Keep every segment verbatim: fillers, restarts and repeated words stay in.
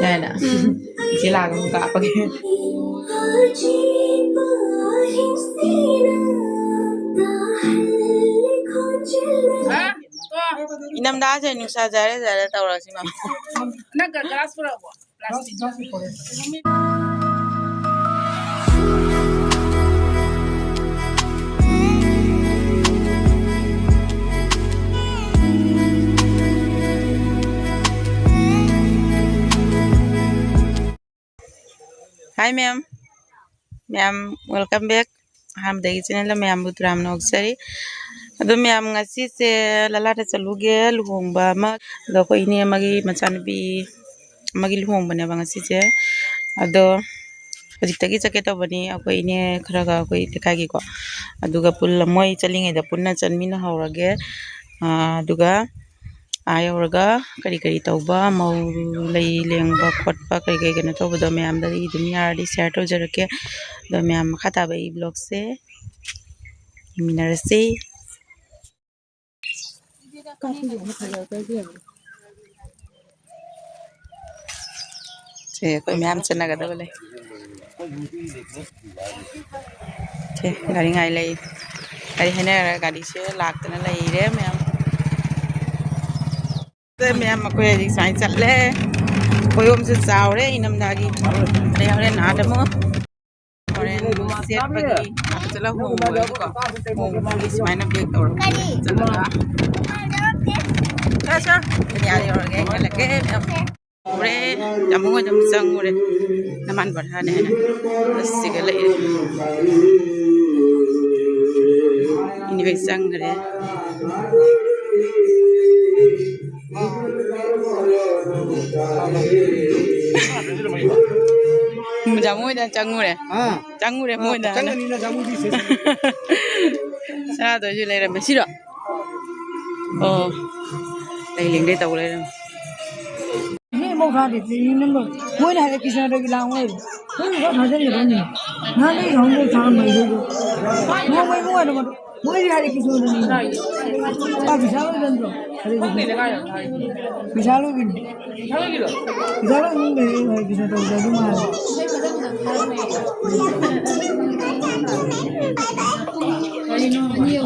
ꯌꯥꯏꯅ? ꯏꯆꯦ ꯂꯥꯛꯑꯒ ꯑꯃꯨꯛ ꯀꯥꯞꯄꯒꯦ꯫ ꯏꯅꯝꯗꯥꯁꯦ ꯅꯨꯡꯁꯥ ꯖꯔꯦ ꯖꯔꯦ ꯇꯧꯔꯁꯤ ꯃꯥ꯫ ꯅꯪ ꯒ-, ꯒ꯭ꯂꯥꯁ ꯄꯨꯔꯛꯑꯕꯣ? Plastic. Hi ma'am. Ma'am, welcome back. ꯑꯍꯥꯟꯕꯗꯒꯤ ꯆꯦꯅꯦꯜꯗ ꯃꯌꯥꯝꯕꯨ ꯇꯔꯥꯝꯅ ꯑꯣꯛꯆꯔꯤ꯫ ꯑꯗꯣ ꯃꯌꯥꯝ, ꯉꯁꯤꯁꯦ ꯂꯂꯥꯠꯇ ꯆꯠꯂꯨꯒꯦ, ꯂꯨꯍꯣꯡꯕ ꯑꯃ꯫ ꯑꯗꯣ ꯑꯩꯈꯣꯏ ꯏꯅꯦ ꯑꯃꯒꯤ ꯃꯆꯥꯅꯨꯄꯤ ꯑꯃꯒꯤ ꯂꯨꯍꯣꯡꯕꯅꯦꯕ ꯉꯁꯤꯁꯦ꯫ ꯑꯗꯣ ꯍꯧꯖꯤꯛꯇꯒꯤ ꯆꯠꯀꯦ ꯇꯧꯕꯅꯤ, ꯑꯩꯈꯣꯏ ꯏꯅꯦ ꯈꯔꯒ ꯑꯩꯈꯣꯏ ꯂꯩꯀꯥꯏꯒꯤꯀꯣ꯫ ꯑꯗꯨꯒ ꯄꯨꯜꯂ-, ꯃꯣꯏ ꯆꯠꯂꯤꯉꯩꯗ ꯄꯨꯟꯅ ꯆꯠꯃꯤꯟꯅꯍꯧꯔꯒꯦ꯫ ꯑꯥ, ꯑꯗꯨꯒ ꯑꯥ ꯌꯧꯔꯒ ꯀꯔꯤ ꯀꯔꯤ ꯇꯧꯕ, ꯃꯧ ꯂꯩ ꯂꯦꯡꯕ ꯈꯣꯠꯄ, ꯀꯔꯤ ꯀꯔꯤ ꯀꯩꯅꯣ ꯇꯧꯕꯗꯣ ꯃꯌꯥꯝꯗ ꯑꯩ ꯑꯗꯨꯝ ꯌꯥꯔꯗꯤ ꯁꯤꯌꯔ ꯇꯧꯖꯔꯛꯀꯦ꯫ ꯑꯗꯣ ꯃꯌꯥꯝ, ꯃꯈꯥ ꯇꯥꯕ ꯑꯩ ꯕ꯭ꯂꯣꯒꯁꯦ ꯌꯦꯡꯃꯤꯟꯅꯔꯁꯤ꯫ ꯁꯦ, ꯑꯩꯈꯣꯏ ꯃꯌꯥꯝ ꯆꯠꯅꯒꯗꯕ ꯂꯩ꯫ ꯁꯦ, ꯒꯥꯔꯤ ꯉꯥꯏ ꯂꯩ꯫ ꯒꯥꯔꯤ ꯍꯥꯏꯅꯔꯒ ꯒꯥꯔꯤꯁꯦ ꯂꯥꯛꯇꯅ ꯂꯩꯔꯦ ꯃꯌꯥꯝ꯫ ꯁꯦ, ꯃꯌꯥꯝ ꯑꯩꯈꯣꯏ ꯍꯧꯖꯤꯛ ꯁꯨꯃꯥꯏꯅ ꯆꯠꯂꯦ꯫ ꯈꯣꯏꯔꯣꯝꯁꯦ ꯆꯥꯎꯔꯦ ꯏꯅꯝꯗꯒꯤ꯫ ꯑꯗꯩ ꯍꯣꯔꯦꯟ ꯑꯥꯗ ꯑꯃꯨꯛ ꯍꯣꯔꯦꯟ ꯁꯦꯠꯄꯒꯤ ꯑꯥꯗ ꯆꯠꯂꯒ ꯍꯣꯡꯕꯒꯤꯀꯣ꯫ ꯍꯣꯡꯕꯒꯤ ꯁꯨꯃꯥꯏꯅ ꯕꯦꯛ ꯇꯧꯔꯒ ꯆꯠꯂꯒ꯫ ꯁꯥꯔ, ꯁꯥꯔ꯫ ꯑꯩꯗꯤ ꯑꯥꯗ ꯌꯧꯔꯒꯦ, ꯍꯦꯜꯂꯛꯀꯦ꯫ ꯎꯔꯦ, ꯇꯥꯃꯣ ꯍꯣꯏꯗ ꯑꯃꯨꯛ ꯆꯪꯉꯨꯔꯦ꯫ ꯅꯃꯥꯟ ꯕꯔꯥꯅꯦ ꯍꯥꯏꯅ꯫ ꯑꯁ, ꯁꯤꯒ ꯂꯩꯔꯦ꯫ ꯏꯅꯦ ꯍꯣꯏ ꯆꯪꯈ꯭ꯔꯦ꯫ ꯖꯥꯃꯨ ꯍꯣꯏꯗ ꯆꯪꯉꯨꯔꯦ꯫ ꯑꯥ꯫ ꯆꯪꯉꯨꯔꯦ ꯑꯥ, ꯃꯣꯏꯗ ꯍꯥꯟꯅ꯫ ꯆꯪꯒꯅꯤꯅ ꯖꯥꯃꯨꯗꯤ ꯁꯦ-, ꯁꯅꯥꯗꯣꯏꯁꯨ ꯂꯩꯔꯝꯃꯦ꯫ ꯁꯤꯔꯣ? ꯑꯣ꯫ ꯂꯩ ꯂꯦꯡꯗꯩ ꯇꯧ ꯂꯩꯔꯝꯃꯦ꯫ ꯁꯤ ꯑꯃꯨꯛ ꯊꯥꯗꯦ, ꯁꯤ ꯅꯝꯕꯔ꯫ ꯃꯣꯏꯅ ꯍꯥꯏꯔꯦ ꯀ꯭ꯔꯤꯁꯅꯗꯒꯤ ꯂꯥꯡꯉꯨ ꯂꯩꯔꯦ꯫ ꯃꯣꯏꯅ ꯈꯔ ꯊꯥꯖꯤꯟꯒꯗꯕꯅꯤ꯫ ꯅꯍꯥꯟꯗꯒꯤ ꯊꯥꯔꯝꯕ ꯏꯁꯩꯗꯣ꯫ ꯅꯣꯡꯃꯩ ꯅꯨꯡꯉꯥꯏꯅ ꯃꯗꯨ-, ꯃꯣꯏꯗꯤ ꯍꯥꯏꯔꯦ ꯀ꯭ꯔꯤꯁꯅꯗꯅꯤ꯫ ꯄꯩꯁꯥ ꯂꯣꯏꯒꯟꯗ꯭ꯔꯣ? ꯀꯔꯤ ꯄꯩꯁꯥ? ꯄꯩꯁꯥ ꯂꯣꯏꯒꯟ-, ꯄꯩꯁꯥ ꯂꯣꯏꯒꯟꯗ꯭ꯔꯣ? ꯄꯩꯁꯥ ꯂꯣꯏꯒꯟꯗ꯭ꯔꯣ? ꯄꯩꯁꯥ ꯇꯧꯗ꯭ꯔꯗꯤ ꯃꯥꯜꯂꯦ꯫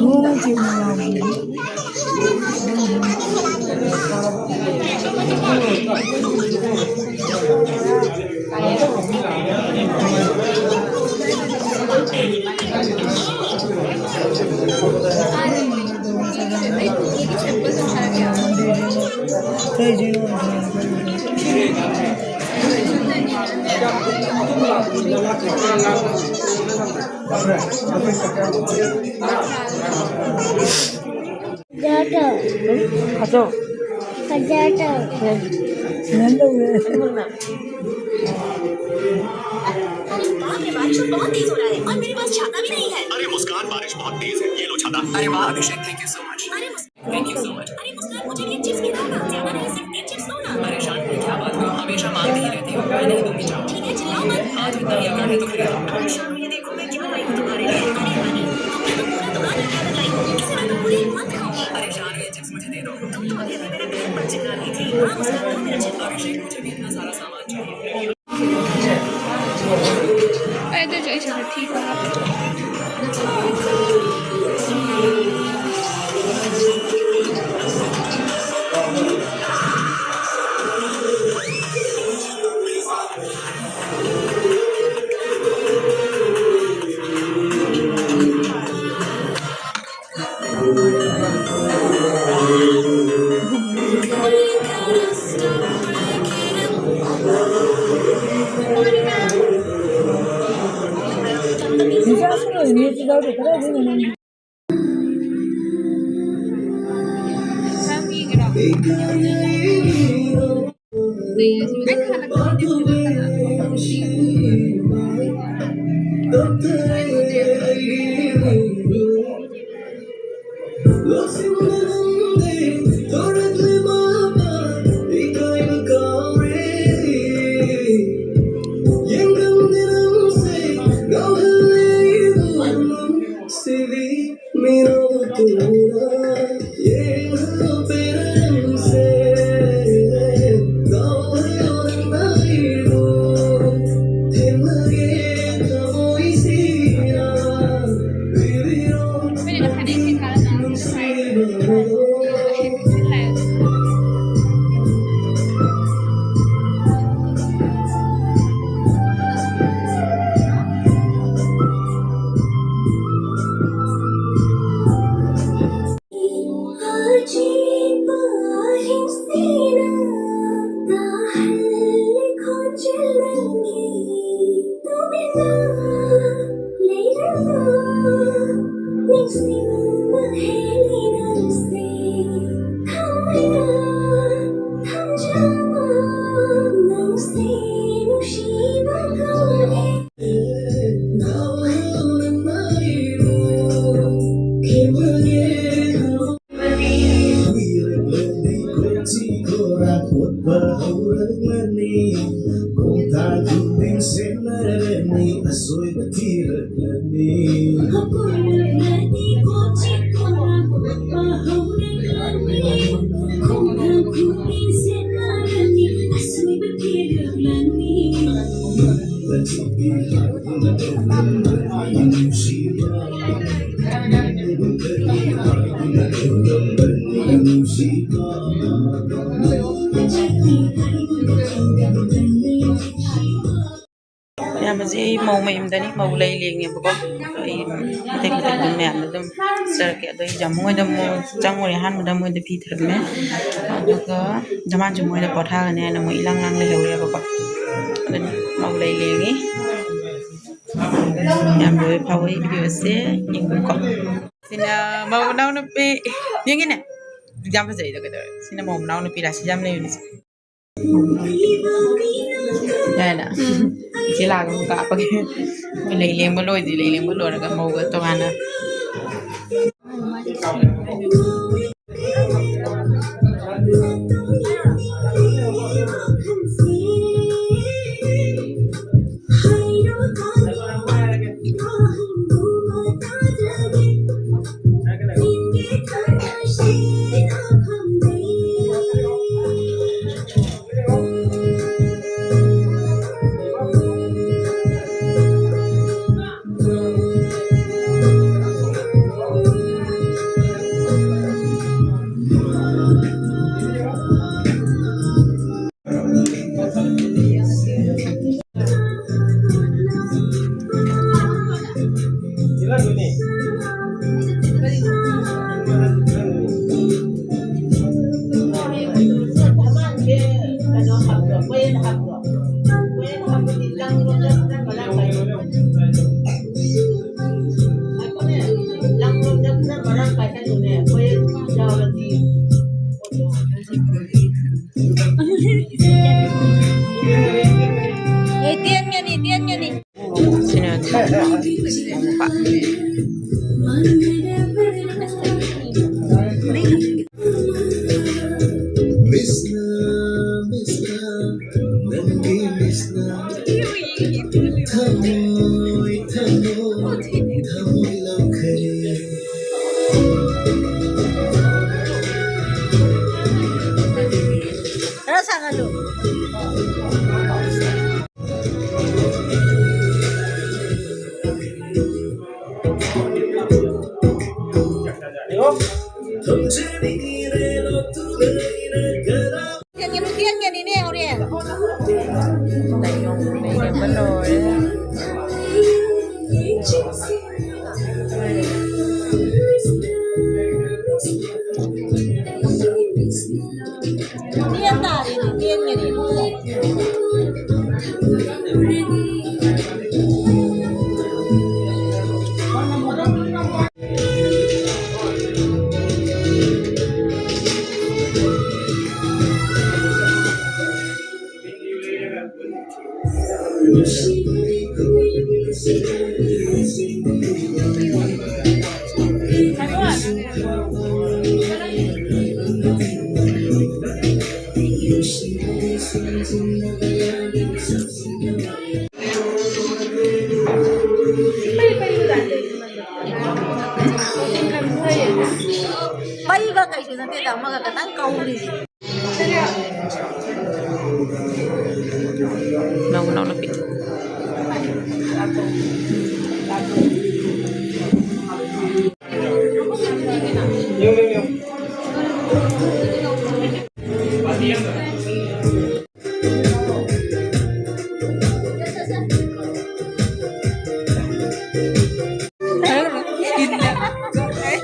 ꯅꯣꯡꯃ ꯆꯦꯛꯅ ꯂꯥꯎꯕꯗꯨꯗꯤ꯫ ꯍꯖꯥꯔ ꯇꯧ꯫ ꯍꯖꯥꯔ ꯇꯧ꯫ ꯁꯨꯃꯥꯏꯅ ꯇꯧꯋꯦ꯫ अरे वाह, ये बारिश में बहुत तेज हो रहा है और मेरे पास छाता भी नहीं है। अरे मुस्कान, बारिश बहुत तेज है, ये लो छाता। अरे वाह, अभिषेक, thank you so much। अरे मुस्कान, thank you so much। अरे मुस्कान, मुझे भी एक चिप्स खिलाओ ना। ज्यादा नहीं, सिर्फ तीन चिप्स दो ना। अरे शान, क्या बात करो, हमेशा मांगती ही रहती हो, मैं नहीं दूंगी, जाओ। ठीक है, चिल्लाओ मत। हाँ, तो इतना ही अकड़ है तो खरीदो। अरे शान, ये देखो, मैं क्या लाई हूँ तुम्हारे लिए। अरे हनी, तुमने तो पूरा दुकान लगा कर लाई हो, इसे मैं तो पूरी मत खाऊंगी। अरे शान, ये चिप्स मुझे दे दो। तुम तो अभी अभी मेरे बहन पर चिल्ला रही थी। हाँ मुस्कान, तू मेरा चिप्स। अभिषेक, मुझे भी इतना सारा सामान चाहिए। ꯃꯌꯥꯝ, ꯑꯁꯤ ꯑꯩ ꯃꯧ ꯃꯌꯨꯝꯗꯅꯤ, ꯃꯧ ꯂꯩ ꯂꯦꯡꯉꯦꯕꯀꯣ꯫ ꯑꯗꯣ ꯑꯩ ꯃꯇꯦꯛ ꯃꯇꯦꯛ ꯑꯗꯨꯝ ꯃꯌꯥꯝꯗ ꯑꯗꯨꯝ ꯆꯠꯆꯔꯛꯀꯦ꯫ ꯑꯗꯣ ꯑꯩ ꯖꯥꯃꯨ ꯍꯣꯏꯗ ꯑꯃꯨꯛ ꯆꯪꯉꯨꯔꯦ꯫ ꯑꯍꯥꯟꯕꯗ ꯃꯣꯏꯗ ꯐꯤ ꯊꯤꯔꯝꯃꯦ, ꯑꯗꯨꯒ ꯖꯃꯥꯟꯁꯨ ꯃꯣꯏꯗ ꯄꯣꯊꯥꯒꯅꯤ ꯍꯥꯏꯅ ꯃꯣꯏ ꯏꯂꯥꯡ ꯂꯥꯡ ꯂꯩꯍꯧꯔꯦꯕꯀꯣ꯫ ꯑꯗꯨꯅ ꯃꯧ ꯂꯩ ꯂꯦꯡꯉꯤ꯫ ꯌꯥꯝ ꯂꯣꯏ ꯐꯥꯎꯕ ꯚꯤꯗꯤꯑꯣꯁꯦ ꯌꯦꯡꯕꯤꯌꯨꯀꯣ꯫ ꯁꯤꯅ ꯃꯧ ꯃꯅꯥꯎꯅꯨꯄꯤ꯫ ꯌꯦꯡꯉꯤꯅꯦ, ꯌꯥꯝ ꯐꯖꯩꯗꯣ꯫ ꯀꯩꯗꯧꯔꯦ? ꯁꯤꯅ ꯃꯧ ꯃꯅꯥꯎꯅꯨꯄꯤ ꯔꯥꯁꯤ ꯌꯥꯝ ꯂꯩꯕꯅꯦ꯫ ꯌꯥꯏꯅ꯫ ꯏꯆꯦ ꯂꯥꯛꯑꯒ ꯑꯃꯨꯛ ꯀꯥꯞꯄꯒꯦ꯫ ꯃꯣꯏ ꯂꯩ ꯂꯦꯡꯕ ꯂꯣꯏꯗ꯭ꯔꯤ꯫ ꯂꯩ ꯂꯦꯡꯕ ꯂꯣꯏꯔꯒ ꯃꯧꯒ ꯇꯣꯉꯥꯟꯅ꯫ ꯑꯦ, ꯇꯦꯟꯒꯅꯤ, ꯇꯦꯟꯒꯅꯤ꯫ ꯁꯤꯅ ꯅꯨꯄꯥ꯫ ꯈꯔ ꯁꯥꯒꯠꯂꯨ꯫ ꯇꯦꯟꯒꯅꯨ, ꯇꯦꯟꯒꯅꯤꯅꯦ ꯍꯣꯔꯦꯟ꯫ ꯃꯩꯒ ꯀꯩꯁꯨ ꯅꯠꯇꯦꯗ, ꯑꯃꯒ ꯈꯇꯪ ꯀꯧꯔꯤꯁꯦ꯫ ꯂꯧ, ꯂꯧ, ꯅꯨꯄꯤ꯫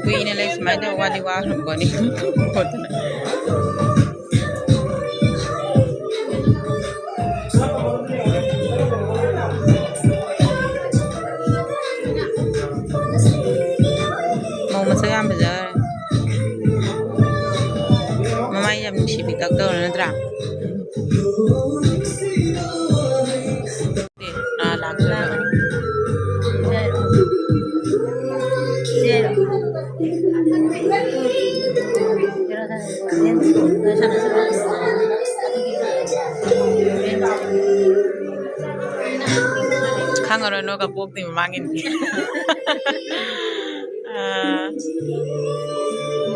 ꯀꯨꯏꯅ ꯂꯩ ꯁꯨꯃꯥꯏꯅ ꯇꯧ, ꯋꯥꯗꯤ ꯋꯥꯈ꯭ꯔꯕ ꯄꯣꯠꯅꯤ꯫ ꯃꯧ ꯃꯆꯥ ꯌꯥꯝ ꯐꯖꯈ꯭ꯔꯦ꯫ ꯃꯃꯥꯏ ꯌꯥꯝ ꯅꯨꯡꯁꯤꯕꯤ꯫ ꯂꯥꯛꯇ꯭ꯔꯥ? ꯑꯥ, ꯂꯥꯛꯇ꯭ꯔꯥ? ꯈꯪꯉꯔꯣꯏ, ꯅꯣꯏꯒ ꯄꯣꯛꯇ꯭ꯔꯤ ꯃꯃꯥꯡꯒꯤꯅꯤ꯫ ꯑꯥ,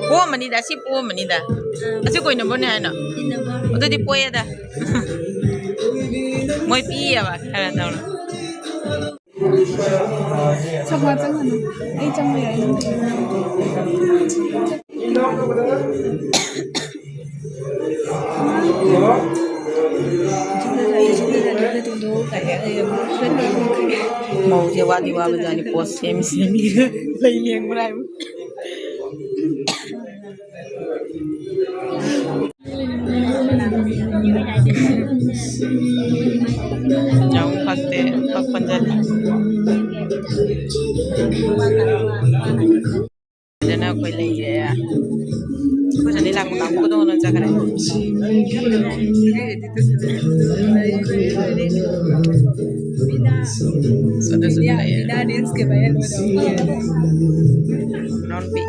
ꯄꯣꯛꯑꯝꯃꯅꯤꯗ, ꯁꯤ ꯄꯣꯛꯑꯝꯃꯅꯤꯗ꯫ ꯑꯁꯤ ꯀꯣꯏꯅꯕꯅꯦ ꯍꯥꯏꯅꯣ? ꯑꯗꯨꯗꯤ ꯄꯣꯛꯑꯦꯗ꯫ ꯃꯣꯏ ꯄꯤꯌꯦꯕ ꯈꯔ ꯇꯧꯔ꯫ ꯁꯣꯐꯥ ꯆꯪꯉꯅꯨ꯫ ꯑꯩ ꯆꯪꯕ ꯌꯥꯏ, ꯅꯪ ꯆꯪꯉꯣ꯫ ꯃꯧꯁꯦ ꯋꯥꯗꯤ ꯋꯥꯕꯖꯥꯠꯅꯤ, ꯄꯣꯠ ꯁꯦꯝ ꯁꯦꯝꯃꯤ꯫ ꯂꯩ ꯂꯦꯡꯕ꯭ꯔꯥ ꯍꯥꯏꯕ꯫ ꯌꯥꯝ ꯐꯠꯇꯦ, ꯐꯛ ꯄꯟꯖꯜꯂꯤ꯫ ꯐꯖꯅ ꯑꯩꯈꯣꯏ ꯂꯩꯔꯦ꯫ ꯑꯩꯈꯣꯏ ꯁꯤꯗꯩ ꯂꯥꯛꯄ ꯀꯥꯡꯕꯨꯗꯣ ꯍꯥꯟꯅ ꯆꯠꯈ꯭ꯔꯦ꯫ ꯑꯗꯨꯁꯨ ꯂꯩꯔꯦ꯫ ꯅꯥꯎꯄꯤ꯫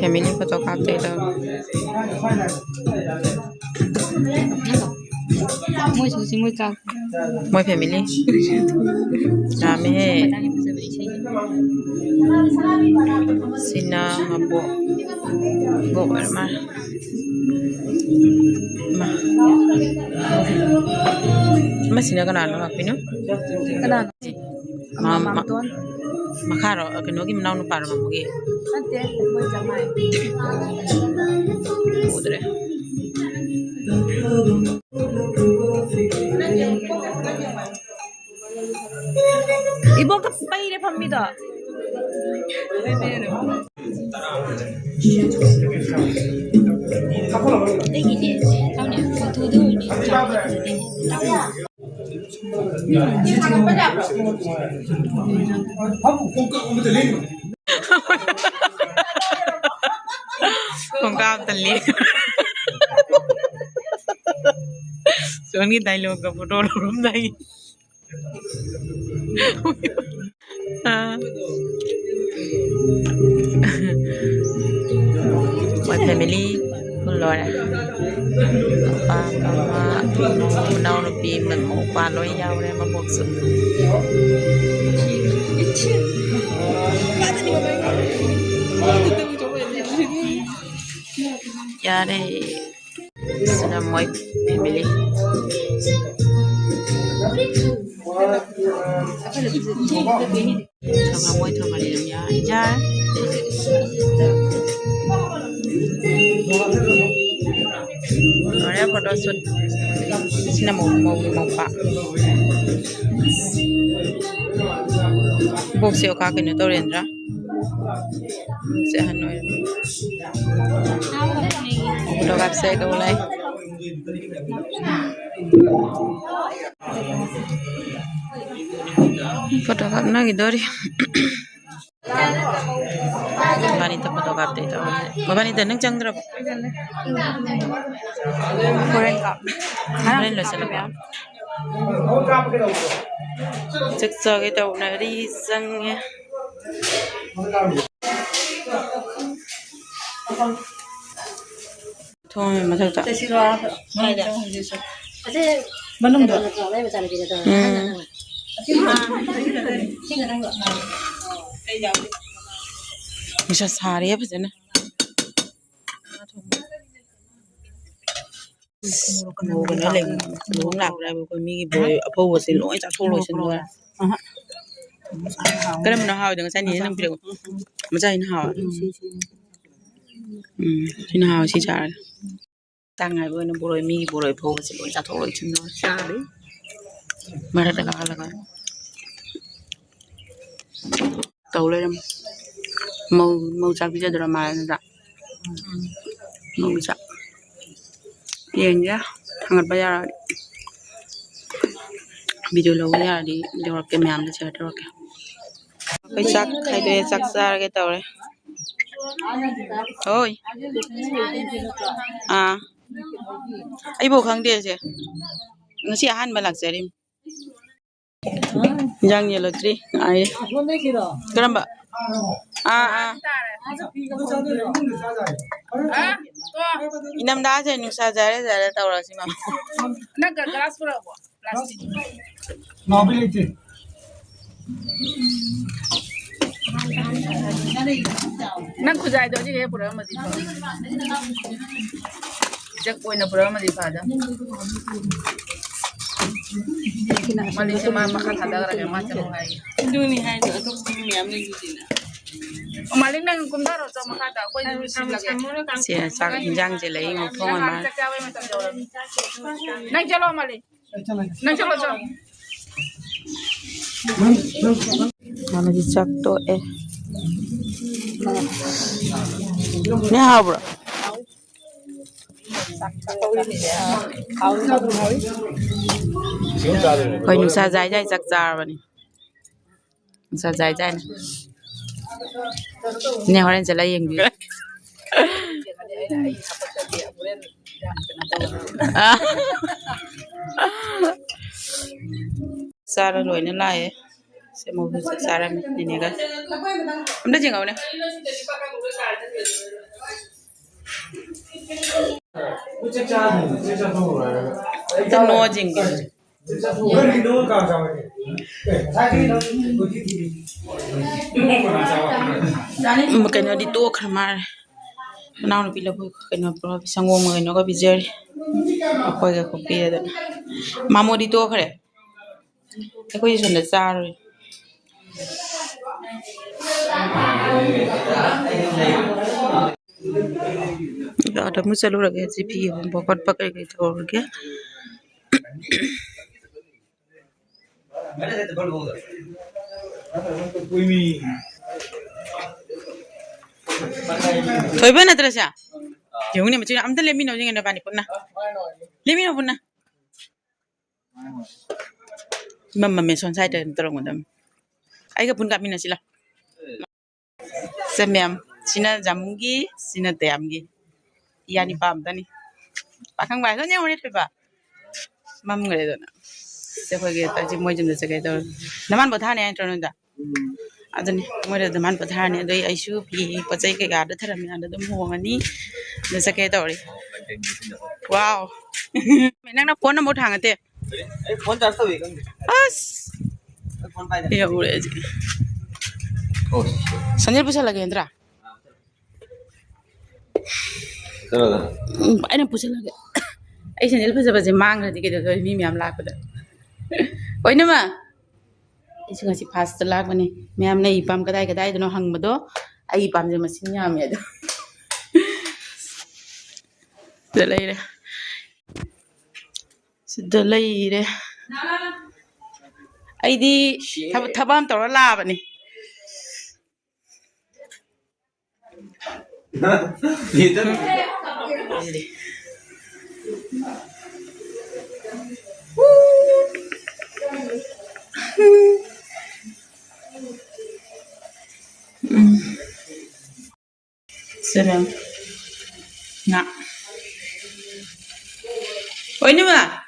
Family photo ꯀꯥꯞꯇꯣꯏꯗꯣ꯫ ꯃꯣꯏꯁꯨ ꯁꯤ ꯃꯣꯏ ꯆꯥꯛ꯫ ꯃꯣꯏ family꯫ ꯌꯥꯝꯃꯦꯍꯦ꯫ ꯁꯤꯅ ꯃꯕꯣꯛ꯫ ꯏꯕꯣꯛ ꯑꯣꯏꯔ ꯃꯥꯜꯂꯦ꯫ ꯃꯥ꯫ ꯃꯁꯤꯅ ꯀꯅꯥꯅꯣ ꯂꯥꯛꯄꯤꯅꯣ? ꯀꯅꯥꯅꯣ? ꯃꯥ-, ꯃꯥ-, ꯃꯥꯝꯇꯣꯟ꯫ ꯃꯈꯥꯔꯣ? ꯀꯩꯅꯣꯒꯤ ꯃꯅꯥꯎ ꯅꯨꯄꯥꯔꯣ, ꯃꯃꯣꯒꯤ? ꯅꯠꯇꯦ, ꯃꯣꯏ ꯖꯃꯥꯏ꯫ ꯎꯗ꯭ꯔꯦ꯫ ꯏꯕꯣꯛꯇ ꯄꯩꯔꯦ ꯐꯝꯃꯤꯗꯣ꯫ ꯑꯩꯒꯤꯅꯦ, ꯈꯪꯗꯦ, ꯐꯣꯇꯣꯗ ꯑꯣꯏꯅ ꯆꯥꯎꯕ ꯐꯖꯗꯦꯅꯦ꯫ ꯈꯣꯡꯀꯥꯞ ꯑꯝꯇ ꯂꯦꯡ-, ꯁꯣꯟꯒꯤ dialogue ꯀ photo ꯂꯧꯔꯝꯗꯥꯏꯒꯤ꯫ ꯑꯥ꯫ ꯃꯣꯏ family ꯂꯣꯏꯔꯦ꯫ ꯄꯥ, ꯃꯃꯥ, ꯃꯅꯥꯎꯅꯨꯄꯤ, ꯃꯅꯥꯎꯄꯥ ꯂꯣꯏ ꯌꯥꯎꯔꯦ, ꯃꯕꯣꯛꯁꯨ꯫ ꯌꯥꯔꯦ꯫ ꯁꯤꯅ ꯃꯣꯏ family꯫ ꯊꯣꯡꯉ ꯃꯣꯏ ꯊꯣꯡꯉꯗꯤ ꯑꯗꯨꯝ ꯌꯥꯔꯦ꯫ ꯌꯥꯔꯦ꯫ ꯂꯣꯏꯔꯦ photo shoot꯫ ꯁꯤꯅ ꯃꯧ-, ꯃꯧꯒꯤ ꯃꯧꯄꯥ꯫ ꯕꯣꯛꯁꯦ ꯑꯣꯀꯥ ꯀꯩꯅꯣ ꯇꯧꯔꯦꯟꯗ꯭ꯔꯥ? ꯁꯦ ꯑꯍꯟ ꯑꯣꯏꯔꯦ꯫ Photo ꯀꯥꯞꯁꯦ ꯀꯧ ꯂꯥꯛꯑꯦ꯫ Photo ꯀꯥꯞꯅꯈꯤꯗꯣꯔꯤ꯫ ꯃꯕꯥꯅꯤꯗ photo ꯀꯥꯞꯇꯣꯏ ꯇꯧꯔꯤ꯫ ꯃꯕꯥꯅꯤꯗ ꯅꯪ ꯆꯪꯗ꯭ꯔꯕꯣ? ꯍꯣꯔꯦꯟ ꯀꯥꯞ-, ꯍꯣꯔꯦꯟ ꯂꯣꯏꯁꯤꯜꯂꯒ꯫ ꯆꯥꯛ ꯆꯥꯒꯦ ꯇꯧꯅꯔꯤ, ꯆꯪꯉꯦ꯫ ꯊꯣꯡꯉꯦ ꯃꯊꯛꯇ꯫ ꯃꯅꯨꯡꯗ꯫ ꯎꯝ꯫ ꯅꯨꯡꯁꯥ ꯁꯥꯔꯤꯌꯦ ꯐꯖꯅ꯫ ꯃꯧꯒꯅ ꯂꯩ꯫ ꯂꯨꯍꯣꯡ ꯂꯥꯛꯄ꯭ꯔꯥ ꯍꯥꯏꯕ ꯑꯩꯈꯣꯏ ꯃꯤꯒꯤ ꯕꯣꯔꯣꯏ ꯑꯐꯧꯕꯁꯦ ꯂꯣꯏ ꯆꯥꯊꯣꯛ ꯂꯣꯏꯁꯤꯟꯗꯣꯏꯔꯥ? ꯀꯔꯝꯕꯅ ꯍꯥꯎꯋꯤꯗꯣ? ꯉꯁꯥꯏ ꯅꯦꯅꯦ ꯅꯪ ꯄꯤꯔꯛꯄ ꯃꯆꯥꯁꯤꯅ ꯍꯥꯎꯋꯦ꯫ ꯎꯝ, ꯁꯤꯅ ꯍꯥꯎꯋꯦ, ꯁꯤ ꯆꯥꯔꯒꯦ꯫ ꯆꯥꯛ ꯉꯥꯏꯕ ꯑꯣꯏꯅ ꯕꯣꯔꯣꯏ, ꯃꯤꯒꯤ ꯕꯣꯔꯣꯏ ꯐꯧꯕꯁꯦ ꯂꯣꯏ ꯆꯥꯊꯣꯛ ꯂꯣꯏꯁꯤꯟ ꯂꯣꯏ ꯆꯥꯔꯤ꯫ ꯃꯔꯛꯇ ꯀꯥꯈꯠꯂꯒ ꯇꯧ ꯂꯩꯔꯝꯃꯦ꯫ ꯃꯧ, ꯃꯧ ꯆꯥꯛ ꯄꯤꯖꯗꯣꯏꯔ ꯃꯥꯜꯂꯦ ꯅꯠꯇ꯭ꯔꯥ? ꯃꯧ ꯆꯥꯛ꯫ ꯌꯦꯡꯒꯦ, ꯊꯥꯡꯒꯠꯄ ꯌꯥꯔꯗꯤ꯫ ꯚꯤꯗꯤꯑꯣ ꯂꯧꯕ ꯌꯥꯔꯗꯤ ꯇꯧꯔꯛꯀꯦ, ꯃꯌꯥꯝꯗ ꯁꯤꯌꯔ ꯇꯧꯔꯛꯀꯦ꯫ ꯑꯩꯈꯣꯏ ꯆꯥꯛ ꯈꯥꯏꯗꯣꯛꯑꯦ, ꯆꯥꯛ ꯆꯥꯔꯒꯦ ꯇꯧꯔꯦ꯫ ꯍꯣꯏ꯫ ꯑꯥ꯫ ꯑꯩꯕꯨ ꯈꯪꯗꯦ ꯑꯁꯦ꯫ ꯉꯁꯤ ꯑꯍꯥꯟꯕ ꯂꯥꯛꯆꯔꯤꯝ꯫ ꯏꯟꯖꯥꯡ ꯌꯦꯜꯂꯛꯇ꯭ꯔꯤ꯫ ꯉꯥꯏꯔꯤ꯫ ꯀꯔꯝꯕ? ꯑꯥ, ꯑꯥ꯫ ꯏꯅꯝꯗꯥꯁꯦ ꯅꯨꯡꯁꯥ ꯖꯥꯔꯦ ꯖꯥꯔꯦ ꯇꯧꯔꯁꯤ ꯃꯥ꯫ ꯅꯪ ꯒ-, ꯒ꯭ꯂꯥꯁ ꯄꯨꯔꯛꯑꯕꯣ? ꯄ꯭ꯂꯥꯁꯇꯤꯛ꯫ ꯅꯥꯎꯕꯤ ꯂꯩꯇꯦ꯫ ꯅꯪ ꯈꯨꯖꯥꯏꯗꯣ ꯑꯁꯤꯒ ꯍꯦꯛ ꯄꯨꯔꯛꯑꯝꯃꯗꯤ ꯐꯕ꯫ ꯆꯦꯛ ꯑꯣꯏꯅ ꯄꯨꯔꯛꯑꯝꯃꯗꯤ ꯐꯗꯝ꯫ ꯃꯥꯂꯤꯁꯦ ꯃꯥ ꯃꯈꯥ ꯊꯥꯗꯈ꯭ꯔꯒꯦ, ꯃꯥ ꯆꯠꯂꯣ ꯍꯥꯏꯌꯦ꯫ ꯑꯗꯨꯅꯤ ꯍꯥꯏꯗꯣ, ꯑꯇꯣꯞꯄ ꯃꯤ ꯃꯌꯥꯝ ꯂꯩꯁꯤꯗꯤꯅ꯫ ꯑꯣ, ꯃꯥꯂꯤꯛ, ꯅꯪ ꯀꯨꯝꯊꯔꯣ, ꯆꯣ, ꯃꯈꯥꯗ ꯑꯩꯈꯣꯏ ꯑꯗꯨꯝ ꯁꯤꯜꯂꯒꯦ꯫ ꯁꯦ, ꯆꯥꯛ ꯏꯟꯖꯥꯡꯁꯦ ꯂꯩ, ꯉꯧꯊꯣꯛ ꯅꯪ ꯉꯣꯏ ꯃꯥ꯫ ꯆꯥꯛ ꯆꯥꯕꯩ ꯃꯇꯝ ꯌꯧꯔꯕꯅꯤ꯫ ꯅꯪ ꯆꯠꯂꯣ, ꯃꯥꯂꯤꯛ꯫ ꯅꯪ ꯆꯠꯂꯣ, ꯆꯠꯂꯣ꯫ ꯃꯥꯃꯗꯤ ꯆꯥꯛ ꯇꯣꯛꯑꯦ꯫ ꯅꯦ, ꯍꯥꯎꯕ꯭ꯔꯣ? ꯍꯣꯏ, ꯅꯨꯡꯁꯥ ꯖꯥꯏ ꯖꯥꯏ ꯆꯥꯛ ꯆꯥꯔꯕꯅꯤ꯫ ꯅꯨꯡꯁꯥ ꯖꯥꯏ ꯖꯥꯏꯅ꯫ ꯅꯦ, ꯍꯣꯔꯦꯟ ꯆꯠꯂ ꯌꯦꯡꯕꯤꯌꯨ꯫ ꯆꯥꯔ ꯂꯣꯏꯅ ꯂꯥꯛꯑꯦ꯫ ꯁꯦ, ꯃꯧꯁꯨ ꯆꯥꯛ ꯆꯥꯔꯝꯃꯤ, ꯅꯦꯅꯦꯒ꯫ ꯑꯝꯇ ꯌꯦꯡꯉꯛꯎꯅꯦ꯫ ꯑꯝꯇ ꯅꯣꯛꯑ ꯌꯦꯡꯒꯦ꯫ ꯎꯝ, ꯀꯩꯅꯣꯗꯤ ꯇꯣꯛꯈ꯭ꯔ ꯃꯥꯜꯂꯦ꯫ ꯃꯅꯥꯎꯅꯨꯄꯤ ꯂꯐꯨ ꯀꯩꯅꯣ ꯄꯨꯔꯛꯑꯣ, ꯁꯪꯒꯣꯝꯒ ꯀꯩꯅꯣꯒ ꯄꯤꯖꯔꯤ꯫ ꯑꯩꯈꯣꯏꯒ ꯈꯣꯠꯄꯤꯔꯗꯅ꯫ ꯃꯥꯃꯣꯗꯤ ꯇꯣꯛꯈ꯭ꯔꯦ꯫ ꯑꯩꯈꯣꯏꯁꯨ ꯁꯣꯝꯗ ꯆꯥꯔꯨꯔꯦ꯫ ꯑꯗ ꯑꯃꯨꯛ ꯆꯠꯂꯨꯔꯒꯦ꯫ ꯍꯧꯖꯤꯛ ꯐꯤ ꯍꯣꯡꯕ ꯈꯣꯠꯄ ꯀꯩ ꯀꯩ ꯇꯧꯔꯒꯦ꯫ ꯊꯣꯏꯕ ꯅꯠꯇ꯭ꯔꯁꯦ? ꯌꯦꯡꯉꯨꯅꯦ, ꯃꯆꯤꯟ ꯑꯝꯇ ꯂꯦꯞꯃꯤꯟꯅꯧ ꯌꯦꯡꯉꯦ ꯅꯕꯥꯅꯤ ꯄꯨꯟꯅ꯫ ꯂꯦꯞꯃꯤꯟꯅꯧ ꯄꯨꯟꯅ꯫ ꯃꯝ ꯃꯝꯃꯦ, ꯁꯣꯝ ꯁꯥꯏꯗ ꯑꯗꯨꯝ ꯇꯧꯔꯝꯒꯗꯕꯅꯤ꯫ ꯑꯩꯒ ꯄꯨꯟ ꯀꯥꯞꯃꯤꯟꯅꯁꯤ ꯂꯥꯎ꯫ ꯁꯦ ꯃꯦꯝ, ꯁꯤꯅ ꯖꯥꯃꯨꯒꯤ, ꯁꯤꯅ ꯇꯌꯥꯝꯒꯤ꯫ ꯏꯌꯥ ꯅꯤꯄꯥ ꯑꯝꯇꯅꯤ꯫ ꯄꯥꯈꯪꯕ ꯍꯥꯏꯗꯣ ꯌꯦꯡꯉꯨꯅꯦ ꯊꯣꯏꯕ꯫ ꯃꯝꯈ꯭ꯔꯦꯗꯅ꯫ ꯁꯦ ꯑꯩꯈꯣꯏꯒꯤ ꯇꯧꯁꯤ, ꯃꯣꯏ ꯌꯨꯝꯗ ꯆꯠꯀꯦ ꯇꯧꯔꯦ꯫ ꯅꯃꯥꯟ ꯄꯣꯊꯥꯅꯤ ꯍꯥꯏ ꯅꯠꯇ꯭ꯔꯣ ꯅꯣꯏꯗ? ꯑꯗꯨꯅꯤ, ꯃꯣꯏꯗ ꯑꯗꯨꯃꯥꯏꯅ ꯄꯣꯊꯥꯔꯅꯤ꯫ ꯑꯗꯩ ꯑꯩꯁꯨ ꯐꯤ ꯄꯣꯠ ꯆꯩ ꯀꯩꯀꯥꯗ ꯊꯔꯝꯃꯤ, ꯑꯗ ꯑꯗꯨꯝ ꯍꯣꯡꯉꯅꯤ꯫ ꯑꯗ ꯆꯠꯀꯦ ꯇꯧꯔꯤ꯫ ꯋꯥꯎ꯫ ꯅꯪꯅ ꯐꯣꯟ ꯅꯝꯕꯔ ꯊꯥꯡꯒꯠꯇꯦ꯫ ꯑꯩ ꯐꯣꯟ ꯆꯥꯔꯖ ꯇꯧꯏ ꯈꯪꯗꯦ꯫ ꯑꯁ꯫ ꯑꯩ ꯐꯣꯟ ꯄꯥꯏꯗꯦ꯫ ꯑꯩ ꯎꯔꯦ ꯍꯧꯖꯤꯛ꯫ ꯑꯣ꯫ ꯁꯟꯗꯦꯜ ꯄꯨꯁꯜꯂꯒꯦ ꯅꯠꯇ꯭ꯔꯥ? ꯆꯠꯂꯣꯗ꯫ ꯎꯝ, ꯑꯩꯅ ꯄꯨꯁꯜꯂꯒꯦ꯫ ꯑꯩ ꯁꯦꯟꯗꯦꯜ ꯐꯖꯕꯁꯦ ꯃꯥꯡꯈ꯭ꯔꯗꯤ ꯀꯩꯗꯧꯗꯣꯏ ꯃꯤ ꯃꯌꯥꯝ ꯂꯥꯛꯄꯗ? ꯑꯣꯏꯅꯃ꯫ ꯑꯩꯁꯨ ꯉꯁꯤ ꯐꯥꯔꯁꯇ ꯂꯥꯛꯄꯅꯤ꯫ ꯃꯌꯥꯝꯅ ꯑꯩ ꯏꯄꯥꯝ ꯀꯗꯥꯏ ꯀꯗꯥꯏꯗꯅꯣ ꯍꯪꯕꯗꯣ, ꯑꯩ ꯏꯄꯥꯝꯁꯦ ꯃꯁꯤꯡ ꯌꯥꯝꯃꯦ ꯑꯗꯣ꯫ ꯁꯤꯗ ꯂꯩꯔꯦ꯫ ꯁꯤꯗ ꯂꯩꯔꯦ꯫ ꯑꯩꯗꯤ ꯊꯕ-, ꯊꯕꯛ ꯑꯃ ꯇꯧꯔ ꯂꯥꯛꯑꯕꯅꯤ꯫ ꯎꯝ꯫ ꯁꯦ ꯃꯦꯝ꯫ ꯉꯥ꯫ ꯑꯣꯏꯅꯃ꯫